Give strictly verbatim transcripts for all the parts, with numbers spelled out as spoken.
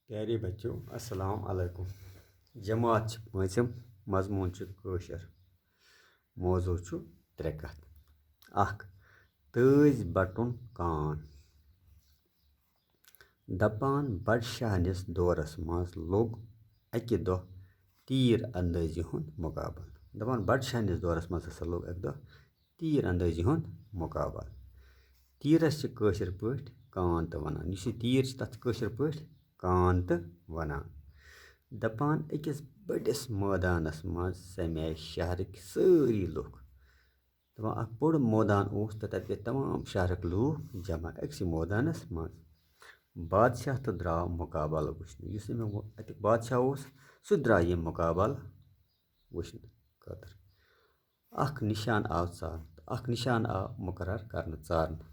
پیارے بچو، السلام علیکم۔ جماعت چھِ پٲنٛژِم، مضموٗن چھُ کٲشُر، موضوع چھُ ترٛےٚ کتھ۔ اکھ، تٲج بٹُن کان۔ دپان بڈشاہ نِس دورس منٛز لوٚگ اکہِ دۄہ تیٖر اندٲزی ہُنٛد مُقابلہٕ۔ دپان بڈشاہ نِس دورس منٛز ہسا لوٚگ اکہِ دۄہ تیٖر اندٲزی ہُنٛد مُقابلہٕ۔ تیٖرس چھِ کٲشِر پٲٹھۍ کان تہِ ونان۔ یُس یہِ تیٖر چھِ، تتھ چھِ کٲشِر پٲٹھۍ کان تہِ ونان۔ دپان أکِس بٔڑِس مٲدانس منٛز سمے شہرٕکۍ سٲری لُکھ۔ دپان اکھ بوٚڑ مٲدان اوس تہٕ تتہِ گٔے تمام شہرٕکۍ لوٗکھ جمع أکسٕے مٲدانس منٛز۔ بادشاہ تہٕ درٛاو مُقابلہٕ وٕچھنہِ۔ یُس أمیُک اَتیُک بادشاہ اوس، سُہ تہِ درٛاو ییٚمہِ مُقابلہٕ وٕچھنہٕ خٲطرٕ۔ اکھ نِشان آو ژارنہٕ، اکھ نِشان آو مُقرر کرنہٕ، ژارنہٕ۔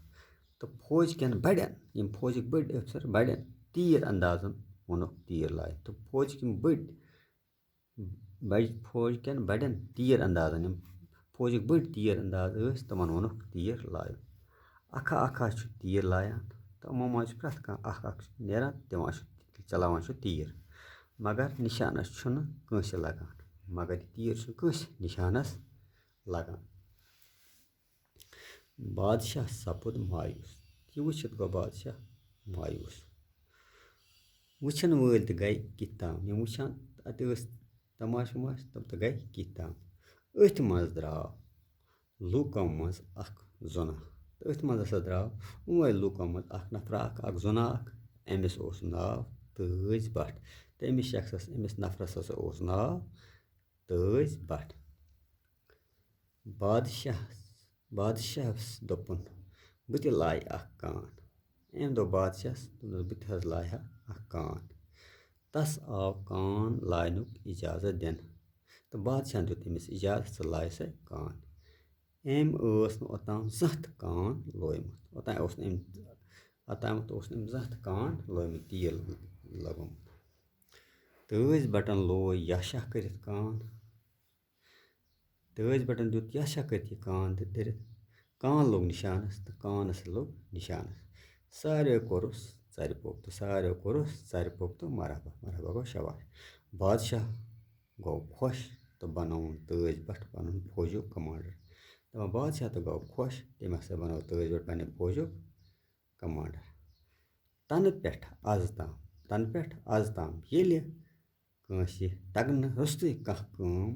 تہٕ فوج کٮ۪ن بڑٮ۪ن، یِم فوجٕکۍ بٔڑۍ افسر بڑٮ۪ن تیٖر اندازن ووٚنُکھ تیٖر لایِو۔ تہٕ فوجٕکۍ یِم بٔڑۍ بج-، فوج کٮ۪ن بڑٮ۪ن تیٖر اندازن، یِم فوجٕکۍ بٔڑۍ تیٖر انداز ٲسۍ، تِمن ووٚنُکھ تیٖر لایِو۔ اکھا اکھا چھُ تیٖر لایان، تہٕ یِمو منٛز چھُ پرٛٮ۪تھ کانٛہہ اکھ اکھ چھُ نیران، دِوان چھُ، چلاوان چھُ تیٖر، مگر نِشانس چھُنہٕ کٲنٛسہِ لگان۔ مگر یہِ تیٖر چھُنہٕ کٲنٛسہِ نِشانس لگان۔ بادشاہ سپُد مایوس۔ یہِ وٕچھِتھ گوٚو بادشاہ مایوس۔ وٕچھن وٲلۍ تہِ گٔے کِتھ تام۔ یِم وٕچھان اَتہِ ٲسۍ تماشہٕ وماشہٕ، تِم تہِ گٔے کِتھ تام۔ أتھۍ منٛز درٛاو لوٗکو منٛز اکھ زُناہ۔ تہٕ أتھۍ منٛز ہسا درٛاو اُموے لوٗکو منٛز اکھ نفرا اکھ، اکھ زُناہ اکھ۔ أمِس اوس ناو تٲج بٹ۔ تہٕ أمِس شخصس، أمِس نفرس ہسا اوس ناو تٲج بٹ۔ بادشاہس، بادشاہس دوٚپُن، "بہٕ تہِ لایہِ اکھ کان۔" أمۍ دوٚپ بادشاہس، دوٚپنس، "بہٕ تہِ حظ لایہِ ہا اکھ کان۔" تس آو کان لاینُک اجازت دِنہٕ، تہٕ بادشاہن دیُت أمِس اجازت، "ژٕ لایہِ سا کان۔" أمۍ ٲس نہٕ اوٚتام زانٛہہ تہِ کان لویمُت۔ اوٚتام اوس نہٕ أمۍ، اوٚتامَتھ اوس نہٕ أمۍ زانٛہہ تہِ کان لویمُت، تیٖر لگومُت۔ تٲج بٹن لوے یاشا کٔرِتھ کان۔ تٲج بٹن دیُت یاشا کٔرِتھ یہِ کان تہٕ دٔرِتھ۔ کان لوٚگ نِشانس تہٕ کانس لوٚگ نِشانس۔ ساروٕے کوٚرُس ژرِ پوٚپ تہٕ ساروٕے کوٚرُس ژرِ پوٚپ تہٕ مرحبا، مرحبا گوٚو شاباش۔ بادشاہ گوٚو خۄش تہٕ بنووُن تٲج بٹ پنُن فوجُک کمانڈر۔ دپان بادشاہ تہٕ گوٚو خۄش، تٔمۍ ہسا بنوو تٲج بٹ پننہِ فوجُک کمانڈر۔ تنہٕ پٮ۪ٹھ از تام، تنہٕ پٮ۪ٹھ از تام ییٚلہِ کٲنٛسہِ تگنہٕ روٚستُے کانٛہہ کٲم،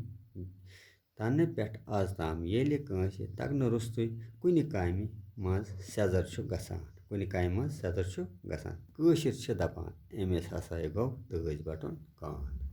تنہٕ پٮ۪ٹھ از تام ییٚلہِ کٲنٛسہِ تگنہٕ روٚستُے کُنہِ کامہِ منٛز سیٚزر چھُ گژھان، کُنہِ کامہِ منٛز سیٚزر چھُ گژھان، کٲشِر چھِ دپان، "أمِس ہسا گوٚو تٲج بٹُن کان۔"